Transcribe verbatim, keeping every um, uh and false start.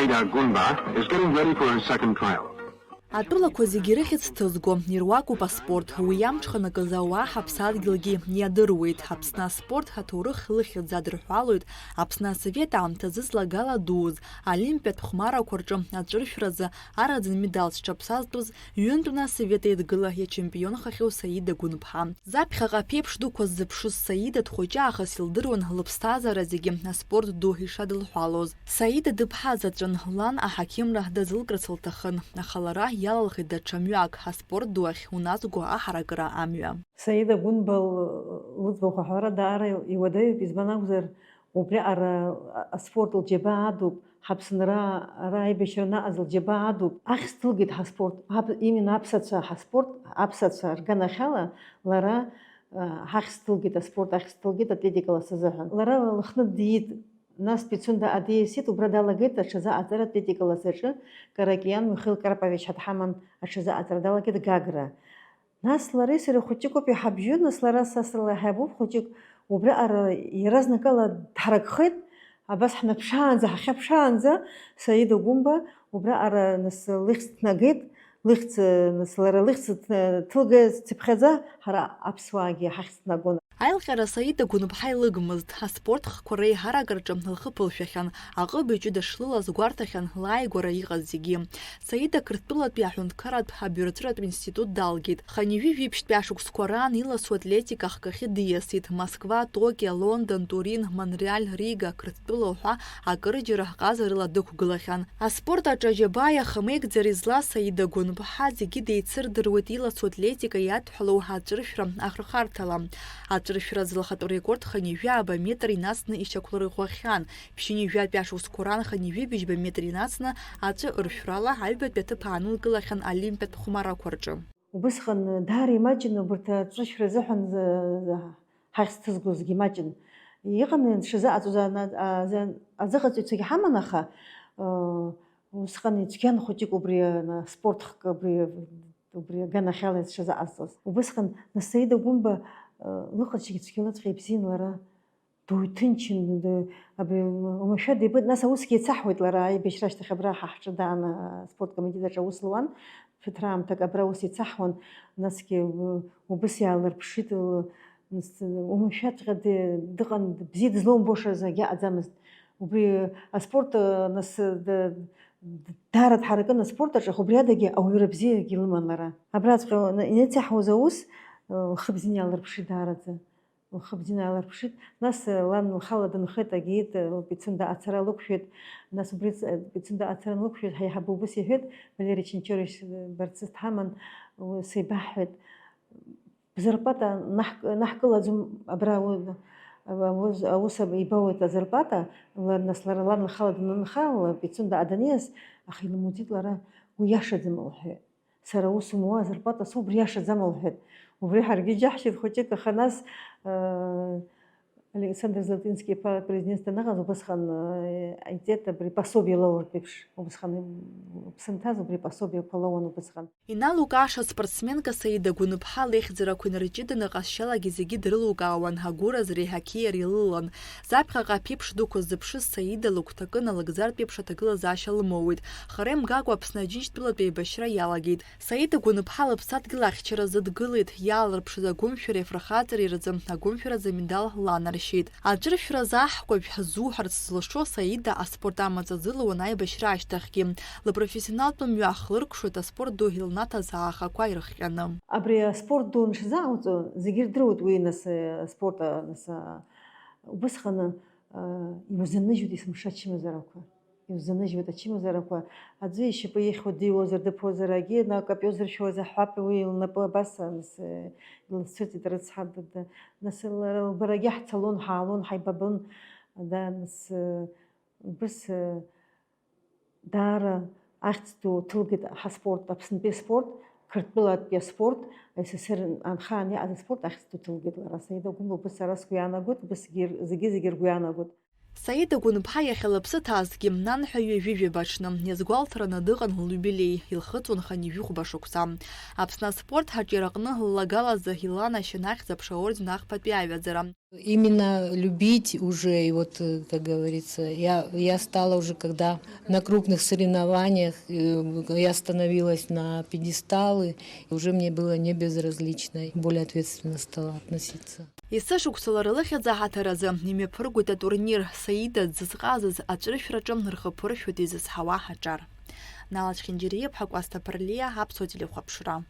Saida Gumba is getting ready for her second trial. Атәылақәа зегьы ирыхьӡ ҭызго, ируакуп аспорт. Уи иамҽханакыз ауаа ҳаԥсадгьылгьы иадыруеит. Аԥсны аспорт ҳаҭоурых лыхьӡ адырҳәалоит Аԥсны асовет аамҭазы злагала дуз, Олимпиатә хәмарақәа рҿы аҵәыршәразы араӡын медалс зҽаԥсазтәыз, ҩынтәны асовет еидгыла иачемпионхахьоу Саида Гәынԥҳа. Заԥхьаҟа аԥеиԥш дуқәа ззыԥшыз Саида дхәыҷы аахыс илдыруан лыԥсҭазаара зегьы аспорт ду ишадылҳәалоз. Саида дыԥҳа заҵәын, лан аҳақьымра дазылкрац лҭахын, аха лара иалалхит даҽа мҩак, аспорт ду ахь уназго аҳаракыра амҩа. Саида Гәынба лыӡбахә аҳәара даара иуадаҩуп, избан акәзар, убриаҟара аспорт лџьабаа адуп, ҳаԥсынра ара аибашьра анаҟаз лџьабаа адуп. Ахьӡ ҭылгеит ҳаспорт, аб-, именно аԥсацәа ҳаспорт, аԥсацәа рганахьала лара, а, ҳахьӡ ҭылгеит, аспорт ахьӡ ҭылгеит атлетикала сазыҳәан. Лара лыхны диит, нас Пицунда адиасит, убра далагеит аҽазы аҵара атлетикала саҿы, Каракиан Михаил Карпович ҳәа дҳаман аҽазы аҵара далагеит Гагра. Нас лареи сареи хәыҷыкоуп иҳабжьу, нас лара са срыла иҳаибуп хәыҷык, убриаҟара иаразнакала дҳаракхеит, абас ҳнаԥшаанӡа, ҳахьаԥшаанӡа, Саида Гәымба убриаҟара нас лыхьӡ ҭнагеит, лыхьӡ, нас лара лыхьӡ ҭ-, ҭылгеит цыԥхьаӡа, ҳара аԥсуаагьы ҳахьӡ ҭнагон. Аилҟьара Саида Гәынԥҳа илыгмызт, аспорт хкқәа реиҳарак рҿы лхы ԥылшәахьан, аҟыбаҩ ҷыда шлылаз гәарҭахьан лааигәара иҟаз зегьы. Саида Қырҭтәылатәи аҳәынҭқарратә абиурократтә институт далгеит. Хынҩажәи жәиԥшьтәи ашықәсқәа раан иласу атлетика ахкахьы диасит, Москва, Токио, Лондон, Турин, Монреаль, Рига, Қырҭтәыла уҳәа акырџьара ҟазарыла дықәгылахьан. Аспорт аҿы аџьабаа иахамеигӡара излаз Саида Гәынԥҳа зегьы деицырдыруеит иласу атлетика иадҳәалоу аҵәыршәра ахырхарҭала. Аҵәыршәра азы лхатә рекорд хынҩажәи ааба метр инацны ишьақәлырӷәӷәахьан. Ԥшьынҩажәатәи ашықәсқәа раан хынҩажәи быжьба метр инацны аҵәы ыршәрала аҩбатәи аҭыԥ аанылкылахьан Олимпиатә хәмарақәа рҿы. Убысҟан даара имаҷын убарҭ аҵәыршәра азыҳәан, э, ҳахьӡ ҭызгозгьы имаҷын. Иҟан, дшазыҟаҵоз ана-, азы-, азыҟаҵаҩцәагьы ҳаман, аха, э, усҟан ицәгьан хәыҷык убри, ана, спорт хкы, убри, убри аганахьала дшазыҟазҵоз. Убысҟан, нас, Саида Гәымба, э, лыҟазшьагьы цәгьалаҵәҟьа ибзиан лара. Дуаҩ ҭынчын, д-, абри, уамашәа дибеит, нас аусгьы еицаҳуеит лара, аибашьра ашьҭахь абра ҳа ҳҿы дааны аспорт комитет аҿы аус луан, ԥыҭраамҭак абра аус еицаҳуан, насгьы у-, убыс иаалырԥшит, л-, нас, уамашәаҵәҟьа ди-, дыҟан, бзиа дызлоумбошаз акгьы ыҟаӡамызт. Убри аспорт, нас, д-, д-, даара дҳаракын аспорт аҿы, аха убри адагьы ауаҩра бзиагьы лыман лара. Абраҵәҟьа инеицаҳауаз аус, лхы бзианы иаалырԥшит даараӡа. Лхы бзианы аалырԥшит. Нас, э, лан лхала дынхеит, агеит, э, Пицунда ацара лықәшәеит. Нас убри ц-, э, Пицунда ацара анлықәшәеит, ҳаиҳабы убыс иҳәеит, Валери Чинчорович, э, барцыс дҳаман, уи сеибаҳҳәеит. Бзарпата наҳк-, наҳкылаӡом абра, у-, аус, аус ибауеит азарпата, ла-, нас лара лан лхала данынха, Пицунда аданиас, аха илымуӡеит лара, уи иашаӡам лҳәеит. Сара аус умуа, азарплата субра иашаӡам, лҳәеит. Убри ҳаргьы иџьаҳшьеит хәыҷык, аха нас, э, Александр Золотинский иԥа апрезидент даныҟаз, убысҟан, э, иҵеит абри пособие лоуртә еиԥш. Убысҟан, м, ԥсымҭаз убри пособиеқәа лоуан убысҟан. Иналукааша аспортсменка Саида Гәыныԥҳа леихьӡарақәа инарҷыданы ҟазшьалагьы зегьы дрылукаауан, агәыразреи ақьиареи лылан. Заԥхьаҟа аԥеиԥш дуқәа ззыԥшыз Саида лыгәҭакы налыгӡартә еиԥш аҭагылазаашьа лымоуит. Хара имгакәа Аԥсны Аџьынџьтәылатәи аибашьра иалагеит. Саида Гәыныԥҳа лыԥсадгьыл ахьчаразы дгылеит, иаалырԥшыз агәымшәареи афырхаҵареи рзы агәымшәаразы амедал ланаршьеит. Аҵәыршәразы аҳкәажә ҳзуҳәарц зылшо Саида аспорт амаҵ азы луан аибашьра ашьҭахьгьы. Лыпрофессионалтә мҩа ахлыркәшоит аспорт ду илнаҭаз аахақәа ирыхҟьаны. Абри аспорт ду аншазыҟауҵо, зегьы ирдыруеит уи, нас, э, аспорт, а, нас, а, убысҟаны, а, иузаныжьуеит есымша ачымазарақәа. Иузаныжьуеит ачымазарақәа. Аӡәы ишьапы ихьуа диуазар, дыԥозар, агьи, на, капиозар шәуазар, ҳәап, уи лнапы абас, а, нас, э, иласцәыҵит, рыцҳа, да, да. Нас лара лбарагьы ҳцалон, ҳаалон, ҳаибабон, да, нас, э, убыс, э, Даара ахьӡ ду ҭылгеит ҳаспорт, Аԥснытәи аспорт, Қырҭтәылатәи аспорт, СССР анхаан иҟаз аспорт ахьӡ ду ҭылгеит лара. Саида Гәымба убыс сара сгәы иаанагоит, убыс зегьы, зегьы, зегьы ргәы иаанагоит. Саида Гәынԥҳа иахьа лыԥсы ҭазҭгьы, нанҳәа ҩажәи жәаба аҽны, иазгәалҭараны дыҟан лиубилеи, илхыҵуан хынҩажәи хәба шықәса. Аԥсны аспорт ҳаҿиараҟны ллагалазы иланашьан ахьӡ-аԥша аорден ахԥатәи аҩаӡара. Именно любить уже, и вот, э, как говорится, я, я стала уже, когда на крупных соревнованиях, э, я становилась на пьедесталы, и уже мне было не безразлично, более ответственно стала относиться. Есышықәса лара лыхьӡ аҳаҭыр азы имҩаԥыргоит атурнир, Саида дзызҟазаз аҵәрышәраҿы рхы ԥыршәоит изызҳауа аҿар. Нала Чхинџьариа-иԥҳа, Кәасҭа Ԥырлиа, Аԥсуа телехәаԥшра.